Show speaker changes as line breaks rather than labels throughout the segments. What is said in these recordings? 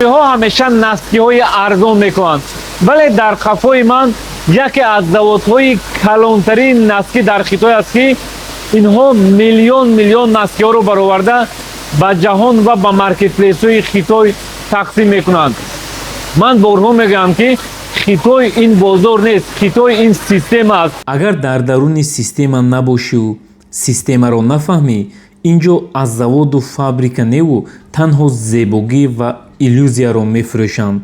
Ҳо, ҳамеша носкиҳои арзон мекунанд, вале дар қафои ман яке аз заводҳои калонтарин носки дар Хитой аст, ки инҳо миллион миллион носкиҳоро бароварда, ба ҷаҳон ва ба маркетплейсҳои Хитой тақсим мекунанд. Ман борҳо мегӯям, ки Хитой ин бозор нест, Хитой ин система аст.
Агар дар даруни система набошиву системаро нафаҳмӣ, ин ҷо аз заводу фабрика неву танҳо зебогӣ ва иллюзияро мефурӯшанд.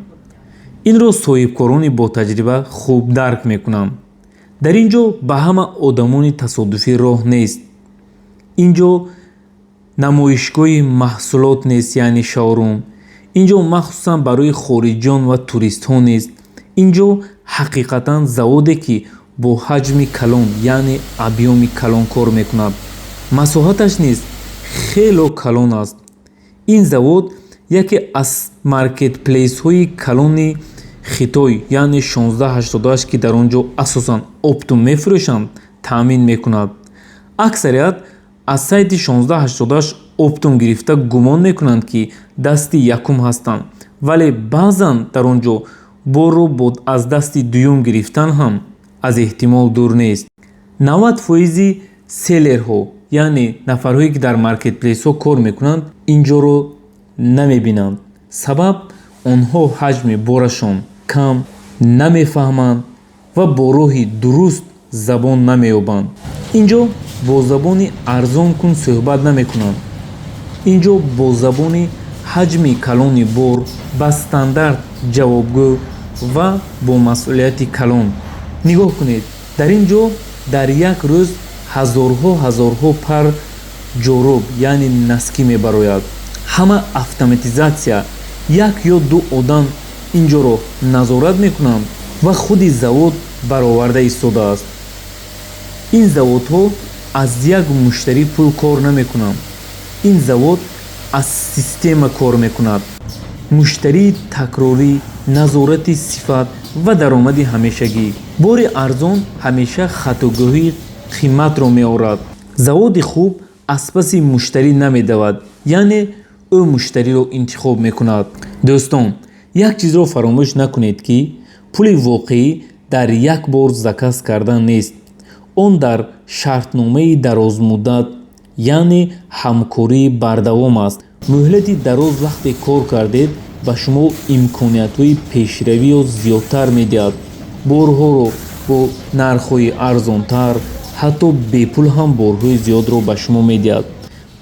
Инро соҳибкорони ботаҷриба хуб дарк мекунанд. Дар ин ҷо ба ҳама одамони тасодуфӣ роҳ нест. Ин ҷо намоишгоҳи маҳсулот нест, яъне шоурум. Ин ҷо махсусан барои хориҷиён ва туристҳо нест. Ин ҷо ҳақиқатан заводе, ки бо ҳаҷми калон, яъне объёми калон кор мекунад. Масоҳаташ низ хело калон аст. Ин завод яке аз маркетплейсҳои калони Хитой, яъне 1688, ки дар он ҷо асосан оптом мефурӯшанд, таъмин мекунад. Аксарият аз сайти 1688 оптом гирифта, гумон мекунанд, ки дасти якум ҳастанд, вале баъзан дар он ҷо борро аз дасти дуюм гирифтан ҳам аз эҳтимол дур нест. 90 фоизи селлерҳо, яъне нафарҳое, ки дар маркетплейсҳо кор мекунанд, ин ҷоро намебинанд. Сабаб: онҳо ҳаҷми борашон кам, намефаҳманд ва бо роҳи дуруст забон намеёбанд. Ин ҷо бо забони арзон кун суҳбат намекунанд. Ин ҷо бо забони ҳаҷми калони бор, ба стандарт ҷавобгӯ ва бо масъулияти калон. Нигоҳ кунед, дар ин ҷо дар як рӯз ҳазорҳо ҳазорҳо пар ҷороб, яъне носки мебарояд. Ҳама автоматизатсия, як ё ду одам ин ҷоро назорат мекунанд ва худи завод бароварда истодааст. Ин заводҳо аз як муштарӣ пул кор намекунанд. Ин завод аз система кор мекунад: муштарии такрорӣ, назорати сифат ва даромади ҳамешагӣ. Бори арзон ҳамеша хатогоҳии қиматро меорад. Заводи хуб аз паси муштарӣ намедавад, яъне ӯ муштариро интихоб мекунад. Дӯстон, як чизро фаромӯш накунед, ки пули воқеӣ дар як бор заказ кардан нест. Он дар шартномаи дарозмуддат, яъне ҳамкории бардавом аст. Муҳлати дароз вақте кор кардед, ба шумо имкониятҳои пешравиро зиёдтар медиҳад, борҳоро бо нархҳои арзонтар, ҳатто бепул ҳам борҳои зиёдро ба шумо медиҳад.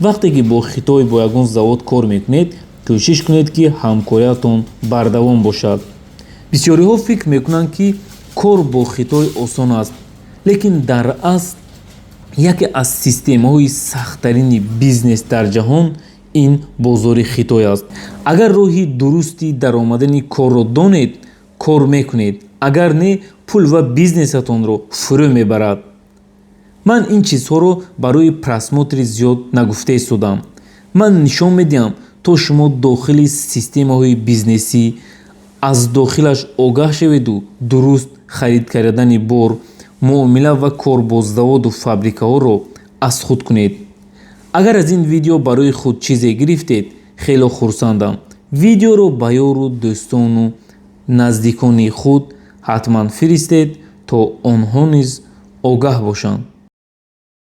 Вақте ки бо Хитой, бо ягон завод кор мекунед, кӯшиш кунед, ки ҳамкориятон бардавом бошад. Бисёриҳо фикр мекунанд, ки кор бо Хитой осон аст, лекин дар асл яке аз системаҳои сахттарини бизнес дар ҷаҳон ин бозори Хитой аст. Агар роҳи дурусти даромадани корро донед, кор мекунед, агар не, пул ва бизнесатонро фурӯ мебарад. Ман ин чизҳоро барои просмотри зиёд нагуфта истодам. Ман нишон медиҳам, то шумо дохили системаҳои бизнесӣ, аз дохилаш огаҳ шаведу дуруст харид кардани бор, муомила ва кор бо заводу фабрикаҳоро аз худ кунед. Агар аз ин видео барои худ чизе гирифтед, хело хурсандам. Видеоро ба ёру дӯстону наздикони худ ҳатман фиристед, то онҳо низ огаҳ бошанд.